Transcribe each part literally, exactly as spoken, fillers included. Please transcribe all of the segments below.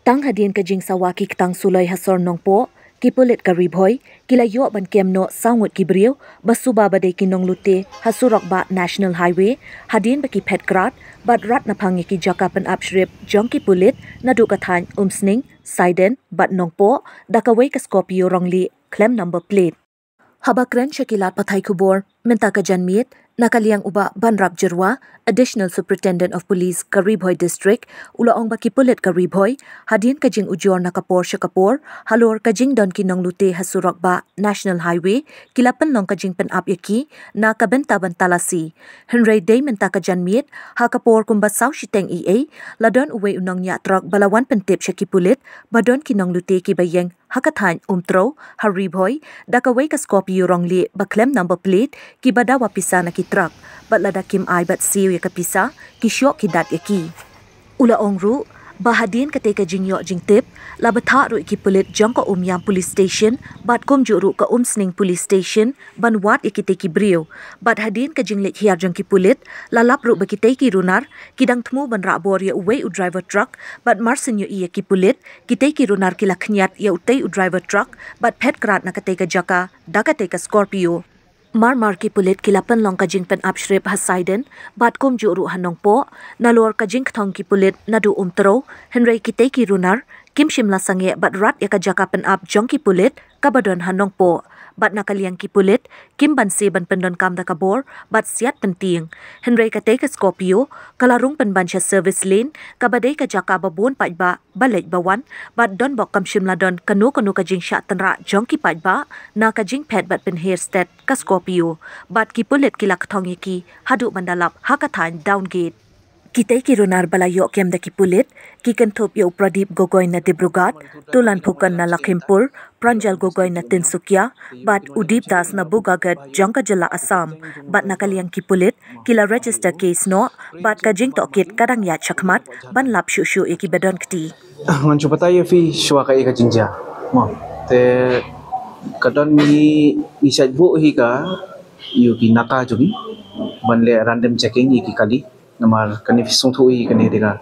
Tang hadien ka jingsawa ki ktang suloi ha sor Nongpoh, ki pulit ka Ri Bhoi ki la ïoh ban kem noh saw ngut ki briew ba suba ba dei ki nonglute ha surok bah National Highway, hadien ba ki phet krad bad rat naphang ïa ki jaka pynap shrip jong ki pulit naduh ka thaiñ Umsning, Saiden bad Nongpoh da kawei ka Scorpio rong lieh khlem number plate. Haba kren sha ki lad pathai khubor mynta ka janmiet, na ka liang u Bah Banrap Jyrwa, Additional Superintendent of Police ka Ri Bhoi District, u la ong ba ki pulit ka Ri Bhoi, hadien ka jingujor na ka por sha ka por halor ka jingdon ki nonglute ha surok bah National Highway, ki la pynlong ka jingpynap ïa ki na ka bynta ban talasi. Hynrei dei mynta ka janmiet, ha ka por kumba saw shiteng eiei, la don uwei u nongñiah trok ba la wan pyntip sha ki pulit ba don ki nonglute kiba ïeng ha ka thaiñ Umtrew ha Ri Bhoi da kawei ka Scorpio rong lieh ba khlem number plate, kiba dawa pisa na ki trok, bad lada kim ai bad siew ïa ka pisa, ki shoh ki dat ïa ki. U la ong ruh ba hadien katei ka jingïoh jingtip, la bthah ruh ïa ki pulit jong ka Umiam Police Station bad kumjuh ruh ka Umsning Police Station ban wad ïa kitei ki briew. Bad hadien ka jingleit hiar jong ki pulit, la lap ruh ba kitei ki runar ki dang thmu ban rah bor ïa uwei u driver trok, bad mar shen ïohi ïa ki pulit, kitei ki runar ki la khñiat ïa utei u driver trok bad phet krad na katei ka jaka da katei ka Scorpio. Mar mar ki pulit ki la pynlong ka jingpynap shrip ha Saiden bad kumjuh ruh ha Nongpoh, nalor ka jingkthong ki pulit naduh Umtrew, hynrei kitei ki runar kim shym la sangeh bad rat ïa ka jaka pynap jong ki pulit kaba don ha Nongpoh. Bad na ka liang ki pulit, kim banse ban pyndonkam da ka bor bad siat pyntieng. Hynrei katei ka Scorpio ka la rung pynban sha service lane, kaba dei ka jaka ba bun paidbah ba leit ba wan, bad don bok kam shym la don kano kano ka jingshah tynrah jong ki paidbah na ka jingphet bad pynher stet ka Scorpio. Bad ki pulit ki la kthong ïa ki haduh ban da lap ha ka thaiñ Downgate. Kitei ki runar ba la ïoh kem da ki pulit ki kynthup ïa u Pradip Gogoi na Dibrugarh, Tulan Phukan na Lakhimpur, Pranjal Gogoi na Tinsukia, bad u Deep Das na Bokajan jong ka jylla Assam. Bad na ka liang ki pulit ki la register case noh, bad ka jingtohkit ka dang ïaid shakhmat ban lap shuh shuh ïa kiba don kti. Ngan shu batai ïa phi shuwa kaei ka jingjia. Mo, te ka don ngi, ngi shait buh hi ka, ïa ki naka jong ngi ban leh random checking ïa ki kali. Namar kane phi sngewthuh hi kane dei ka,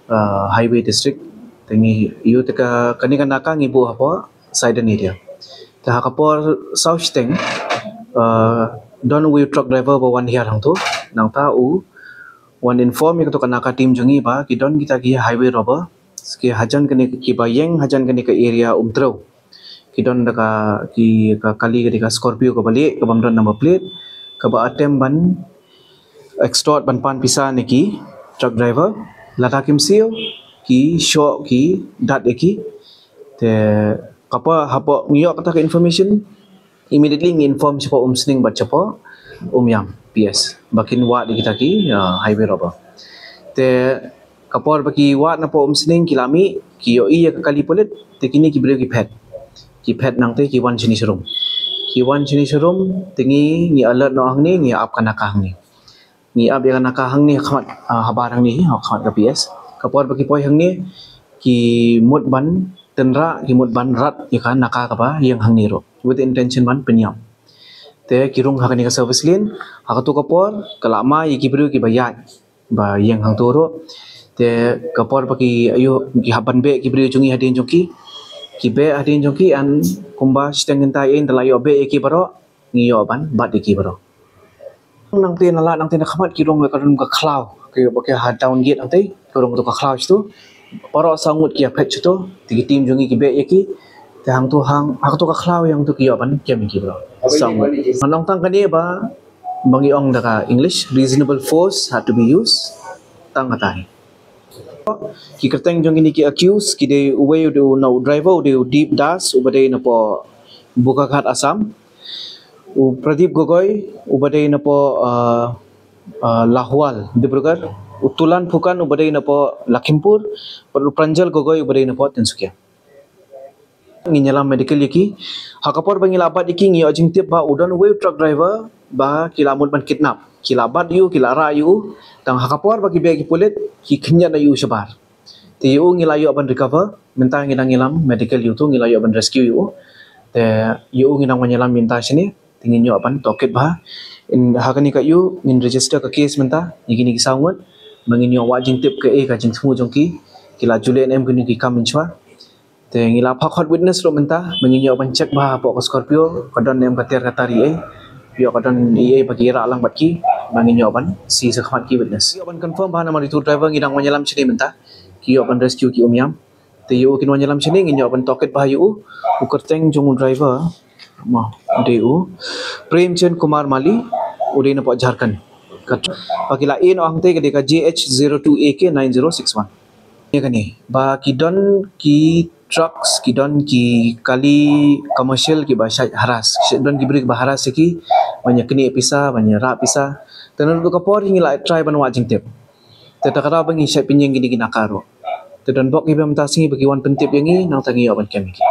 uh, highway district. Te ngi ïa te ka, kane ka naka ngi buh hapoh Saiden area. Te ha ka por saw shiteng, uh, don uwei u truck driver ba wan hiar hangto. Nangta u wan inform ïa kato ka naka team jong ngi ba ki don kita ki highway robber, ki hajan kane, kiba ïeng hajan kane ka area Umtrew. Ki don da ka, ki, ka kali ka dei ka Scorpio kaba lieh, kabym don number plate, kaba attempt ban extort, ban pan pisa na ki truck driver. Lada kim siew, ki shoh ki dat ïa ki. Te ka por hapoh ngi ïoh kata ka information, immediately ngi inform shapoh Umsning bad shapoh Umiam P S ba kin wad ïa kita ki, uh, highway robber. Te ka por ba ki wad napoh Umsning ki la mih, ki ïohi ïa ka kali pulit, te kine ki briew ki phet. Ki phet nangta ki wan shane sharum. Ki wan shane sharum, te ngi, ngi alert noh hangne, ngi ap ka naka hangne. Ngi ap ïa ka naka hangne ha khmat, ah, habar hangne, ha khmat ka P S. Ka por ba ki poi hangne, ki mut ban tynrah, ki mut ban rat ïa ka naka kaba ïeng hangne ruh, with the intention ban pynïap. Te ki rung ha kane ka service lane, ha kato ka por ka la mai ïa ki briew kiba ïaid ba ïeng hangto ruh. Te ka por ba ki, ayu, ki hap ban beh ki briew jong ngi hadien jong ki, ki beh hadien jong ki, and kumba shiteng kynta ïa ngi da la ïoh beh ïa ki baroh, ngi ïoh ban bat ïa ki baroh. Nangta na lad, nangta na khmat ki rung ka rung ka khlaw, ki ba ki ha Downgate nangta, ka rung kato ka khlaw shito. Baroh saw ngut ki ïa phet shito, te ki team jong ngi ki beh ïa ki. Te hangto hang, ha kato ka khlaw ïa hangto ki ïoh ban kem ïa ki baroh. Saw ngut. Ngan ong tang kane ba, ba ngi ong da ka English, reasonable force had to be used. Tang kata hi. Ki kyrteng jong kine ki accused, ki dei uwei u dei u, na u driver u dei u Deep Das, uba dei napoh Bokaghat, Assam. U Pradip Gogoi, uba dei napoh, uh, uh, Lahual, Dibrugarh. U Tulan Phukan, uba dei napoh Lakhimpur. Bad u Pranjal Gogoi, uba dei napoh Tinsukia. Ngin ïalam medical ïa ki. Ha ka por ba ngi la bat ïa ki ngi ïoh jingtip ba u don uwei u truck driver ba ki la mut ban kidnap. Ki la bat ïa u, ki la rah ïa u. Tang ha ka por ba ki beh ki pulit, ki khynñiat ïa u shabar. Te ïa u ngi la ïoh ban recover, mynta ngi dang ïalam medical ïa u, ngi la ïoh ban rescue ïa u. Te ïa u ngi dang wan ïalam mynta shane, te ngin ïoh ban tohkit bha. Ha kane ka ïew ngin register ka case mynta ïa kine ki saw ngut ba ngin ïoh wad jingtip kaei ka jingthmu jong ki, ki la ju leh ne em kine ki kam mynshwa. Te ngi la phah khot witness ruh mynta ba ngin ïoh ban check bha hapoh ka Scorpio ka don ne em ka tiar ka tar eiei, ïoh ka don eiei ba ki rah lang bad ki, ba ngin ïoh ban sie shakhmat ki witness. Ïoh ban confirm bha namar itu driver ngi dang wan ïalam shane mynta, ki ïoh ban rescue ki um ïam. Te ïa u kin wan ïalam shane ngin ïoh ban tohkit bha ïa u. U kyrteng jong u driver ma dei u Premchand Kumar Mali, u dei napoh Jharkhand. Ka ba ki la ïeh noh hangtei ka dei ka J H zero two A K nine zero six one. Ïa kane ba ki don ki trucks, ki don ki kali commercial kiba shait harass, ki don ki briew kiba harass ïa ki ban ïa knieh pisa, ban ïa rah pisa. Te naduh ka por ngi la try ban wad jingtip. Te ta ka daw ba ngi shait pynïeng kine ki naka ruh. Te don bok kiba mynta sngi ba ki wan pyntip ïa ngi, nangta ngi ïoh ban kem ïa ki.